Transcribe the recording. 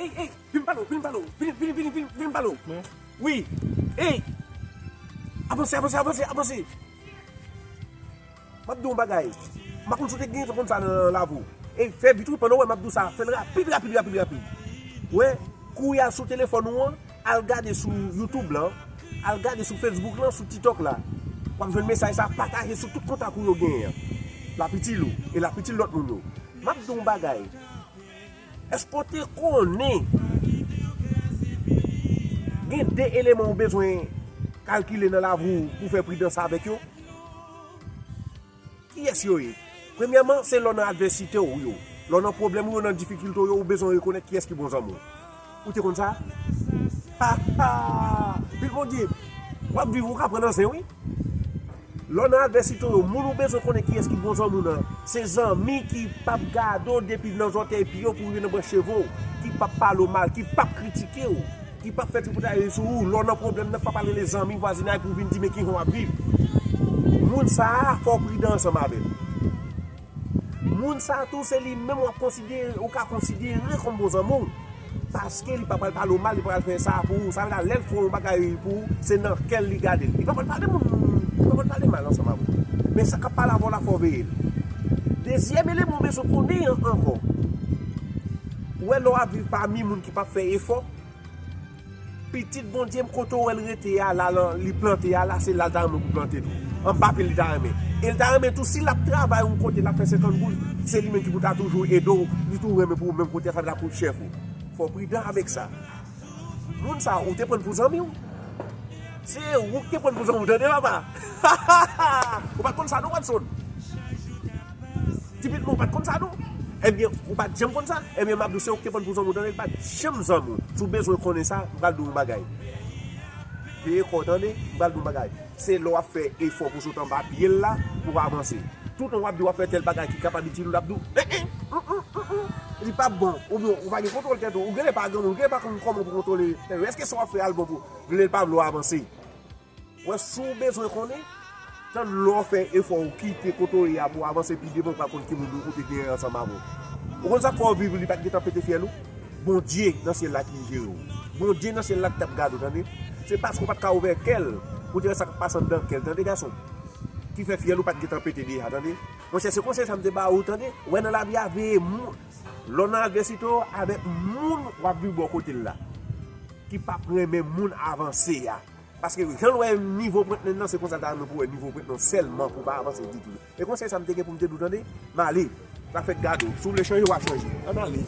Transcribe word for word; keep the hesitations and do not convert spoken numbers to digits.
Ey, ey, vin pale w, vin pale w, vin, vin, vin, vin, vin pale w. Wi, ey, avanse, avanse, avanse, avanse. M ap di w yon bagay. M pa konn si w te gen konn sa nan lavi w. Ey, fè vit wi, pandan w wè m ap di w sa, fè l rapid, rapid, rapid, rapid. Wè, kouri al sou telefòn ou an, al gade sou YouTube lan, al gade sou Facebook lan, sou TikTok la. W ap jwenn mesaj sa, pataje sou tout kontak ou yo genyen an. L ap itil ou, e l ap itil lòt moun yo. M ap di w yon bagay. Èske w te konnen gen de eleman ou bezwen kalkile nan lavi w pou fè pridans avèk yo? Kiyès yo ye? Premyèman, se lè w nan advèsite w yo. Lè w nan pwoblèm ou yo, nan difikilte w yo, ou bezwen rekonèt kiyès ki bon zanmi w. Ou te konn sa? Ha, ha! Pil Bondye, w ap viv, ou ka pran nan zen, wi. Lè w nan advèsite w yo, moun ou bezwen konnen kiyès ki bon zanmi w nan, se zanmi ki p ap gade w depi nan zòtèy pye w pou rive nan branch cheve w, ki p ap pale w mal, ki p ap kritike w, ki p ap fè tripotay sou ou. Lè w nan pwoblèm nan, p ap al rele zanmi vwazinay pou vin di men kijan w ap viv. Moun sa a, fò w pridan ansanm avè l. Moun sa a tou, se li menm w ap konsidere, ou ka konsidere kòm bon zanmi w. Paske li pa pral pale w mal, li pa pral fè sa pou ou. Sa vle di, lè l fè yon bagay pou ou, se nan kè l li gade l. Li pa pral pale moun, li pa pral pale mal ansanm avè w. Men sa k ap pale avè w la, fò w veye l. Dezyèm eleman w bezwen konnen an ankò. Ou wè, lè w ap viv pami moun ki p ap fè efò, pitit Bondye m, kote w wè l rete a, la, la, li plante a, la, se la l ta renmen pou plante tou. Anba pye l li ta renmen. E l ta renmen tou, si l ap travay yon kote, l ap fè senkant goud, se li menm ki pou ta toujou ede w, li tou renmen pou ou menm kote a, sa vle di pou chèf ou. Fò w pridan avèk sa. Moun sa, ou te pran l pou zanmi w. Se ou ki te pran l pou zanmi w, tande, papa. Ou pa t konn sa, non, Watson? Tipikman, ou pa t konn sa, non? Ebyen, ou pa t janm konn sa? Ebyen, m ap di w, se ou ki te pran l pou zanmi w, tande, li pa t janm zanmi w. Si w bezwen konnen sa, m pral di w yon bagay. Veye kò w, tande, m pral di w yon bagay. Se lè w ap fè efò pou sot anba pye l la, pou w avanse. Toutan w ap di w ap fè tèl bagay ki kapab itil ou, l ap di w, en, en, mm, mm, mm, mm, li p ap bon. Oubyen, ou pa gen kontwòl tèt ou, ou genlè pa gen, ou genlè pa konn kòman pou kontwole tèt ou. Èske sa w ap fè a l bon pou ou? Genlè l pa vle w avanse. Wè, si w bezwen konnen, tann lè w fè efò ou kite kote w ye a pou w avanse pi devan, ou pral konn ki moun ou te gen ansanm avè w. Ou konn sa k fè w viv, li pa t gentan pete fyèl ou? Bondye nan syèl la ki jere w. Bondye nan syèl la ki t ap gade w, tande. Se paske w pa t ka ouvè kè l pou w te wè sa k ap pase anndan kè l, tande, gason. Ki fè fyèl ou pa t gentan pete deja, tande. Monchè, se konsèy sa m te ba ou, tande. Wè, nan lavi a, veye moun. Lè w nan advèsite w, avèk moun w ap viv bò kote l la, ki p ap renmen moun avanse a. Paske jan l wè nivo pwent nan, se konsa l ta renmen pou wè nivo pwent nan sèlman, pou w pa avanse ditou. E konsèy sa m te gen pou m te di w, tande, m ale. Sa fèt gade w. Si w vle chanje, w a chanje. Ann ale.